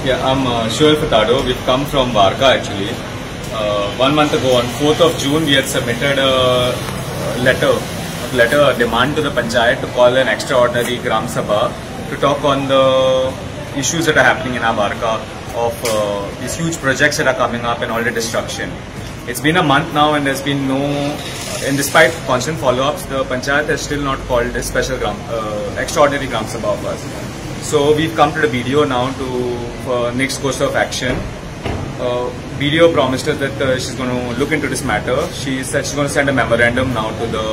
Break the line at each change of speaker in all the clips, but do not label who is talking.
Yeah, I'm Shoel Furtado. We've come from Varca actually. 1 month ago, on 4th of June, we had submitted a letter, a demand to the panchayat to call an extraordinary Gram Sabha to talk on the issues that are happening in our Varca of these huge projects that are coming up and all the destruction. It's been a month now and there's been no, and despite constant follow-ups, the panchayat has still not called this special extraordinary Gram Sabha of us. So we've come to the BDO now for next course of action. BDO promised us that she's going to look into this matter. She said she's going to send a memorandum now to the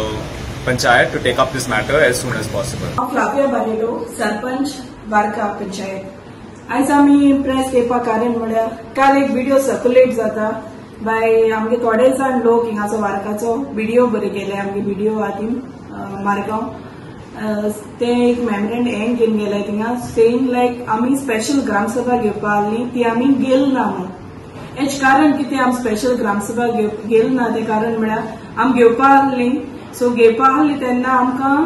panchayat to take up this matter as soon as possible.
Flavia Barreto, Sarpanch, Varca Panchayat. आयज आमी press घेवपा कारण म्हळ्यार काल एक video circulate जाता बाय आमगे थोडे जाण लोक हिंगाचो वार्काचो व्हिडिओ बरे केले आमगे व्हिडिओ आतीन मारगांव ते एक मेमोरंड हें घेवन गेले थिंगा सेम लायक आमी स्पेशल ग्रामसभा घेवपा आहली ती आमी गेल ना म्हणून. हेच कारण कितें आमी स्पेशल ग्रामसभा गेल ना तें कारण म्हळ्यार आमी घेवपा आहली सो घेवपा आहली तेन्ना आमकां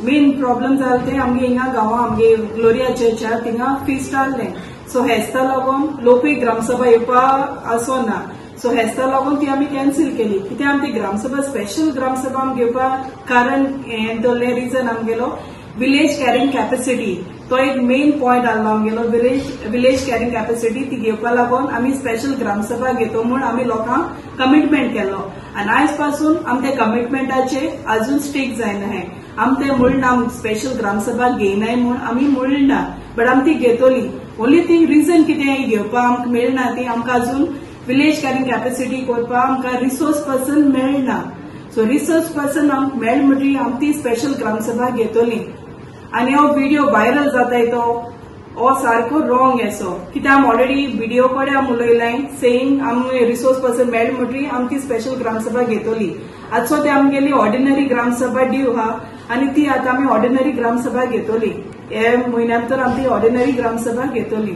मेन प्रॉब्लम जालें तें आमगे हिंगा गांवां आमगे ग्लोरिया चर्च आहा थिंगा फिस्ट आहलें सो हेस्ता लागून लोकूय ग्रामसभा येवपा आसो ना सो हेस्ता लागून ती आमी कॅन्सल केली. कित्याक आमी ती ग्रामसभा स्पेशल ग्रामसभा आमी घेवपा कारण हें दवरलें रिजन आमगेलो विलेज कॅरिंग कॅपेसिटी तो एक मेन पॉयंट आहलो आमगेलो विलेज कॅरिंग कॅपेसिटी ती घेवपा लागून आमी स्पेशल ग्रामसभा घेतो म्हूण आमी लोकांक कमिटमेंट केल्लो आनी आयज पासून आमी त्या कमिटमेंटाचे अजून स्टीक जायना हें आमी तें म्हणना आमी स्पेशल ग्रामसभा घेयनाय म्हूण आमी म्हणना बट आमी ती घेतली. ओनली थिंग रिजन कितें घेवपा आमकां मेळना ती आमकां अजून विलेज कॅरिंग कॅपेसिटी करपाक आमकां रिसोर्स पर्सन मेळना. सो रिसोर्स पर्सन आमकां मेळ म्हणटकीर आमी ती स्पेशल ग्रामसभा घेतली. आनी हो व्हिडिओ व्हायरल जाताय तो हो सारको रॉंग असो कित्याक आमी ऑलरेडी व्हिडिओ कडेन आमी उलयलाय सेईंग आमी रिसोर्स पर्सन मेळ म्हणटकीर आमी ती स्पेशल ग्रामसभा घेतली. आजचो ते आमगेली ऑर्डिनरी ग्रामसभा ड्यू आहा आनी ती आतां आमी ऑर्डिनरी ग्रामसभा घेतली. हे म्हयन्या भितर आमी ती ऑर्डिनरी ग्रामसभा घेतली.